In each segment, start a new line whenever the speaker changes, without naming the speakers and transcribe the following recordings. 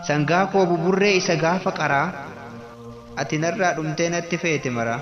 Sangaa koo buburree isa gaafa qaraa, ati narraa dhumtee natti feete maraa.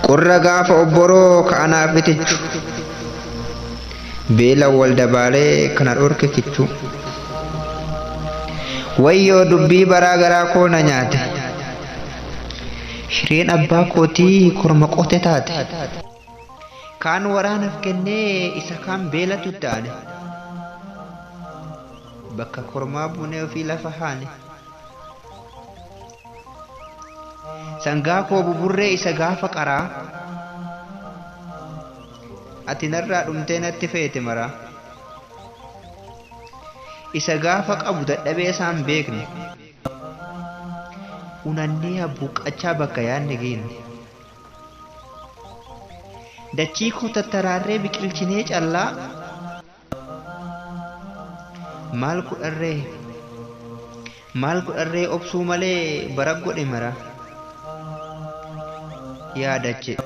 Qorra gaafa obboroo ka'anaaf itichu. Beela wal dabaalee kana dhorke kichuu. Wayyoo dubbii baraa garaa koo na nyaate. Shireen abbaa kootii korma qote taate. Kaan waraanaaf kennee isa kaan beelatu itti aane. Bakka kormaa buunee ofii lafa haane. Sangaa koo buburree isa gaafa qaraa, ati narraa dhumtee natti feete maraa. Isa gaafa qabu dadhabee isaan beekne. Unannee habbuuqqachaa bakka yaadne geenne. Dachii koo tattaraarree biqilchinee callaa. Maal godharree maal godharree obsuu malee bara godhe mara. Yaadachee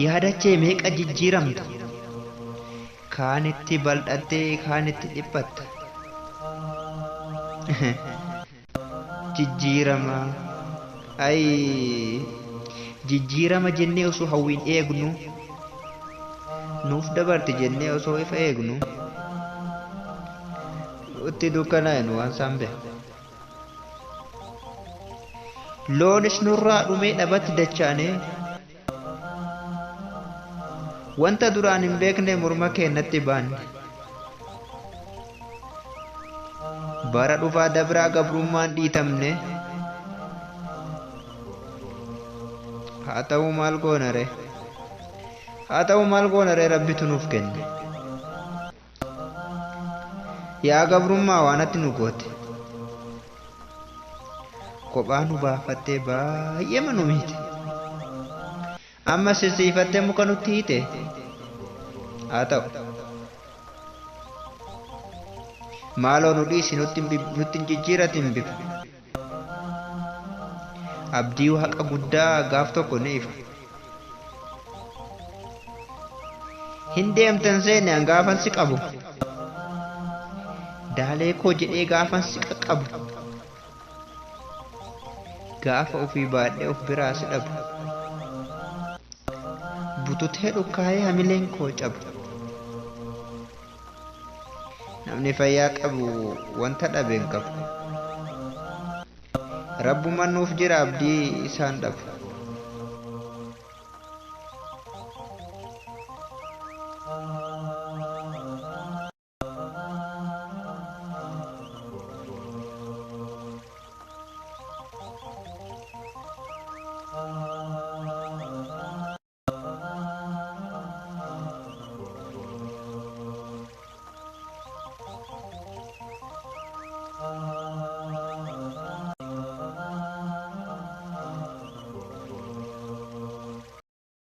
yaadachee meeqa jijjiiramta, kaanitti baldhattee kaanitti dhiphatta. Jijjiirama ayii jijjiirama jennee osoo hawwiin eegnu, nuuf dabarti jennee osoo ifa eegnu, nutti dukkanaa'e nu waan isaan beeku. Loonis nurraa dhumee dhabatti dachaanee, wanta duraan hin beekne morma keennatti baanne. Bara dhufaa dabraa gabrummaan dhiitamne. Haa ta'uu maal goonare? Haa ta'uu maal goonare Rabbitu nuuf kenne. Yaa gabrummaa waan ati nu goote. Kophaa nu baafattee baay'eema nu miite. Amma sisiifattee muka nutti hiite. Haa ta'u. Maaloo nu dhiisi nutti hin jijjiiratin bifa. Abdii waaqa guddaa gaaf tokko ni ifa. Hin deemtan seene an gaafan si qabu. Daalee koo jedhee gaafan si qaqqabu. Gaafa ofii baadhee of biraa si dhabu. Bututee dhukkaa'ee hamileen koo cabu. Namni fayyaa qabu wanta dhabe hin qabu. Rabbuma nuuf jira abdii isaan dhabu.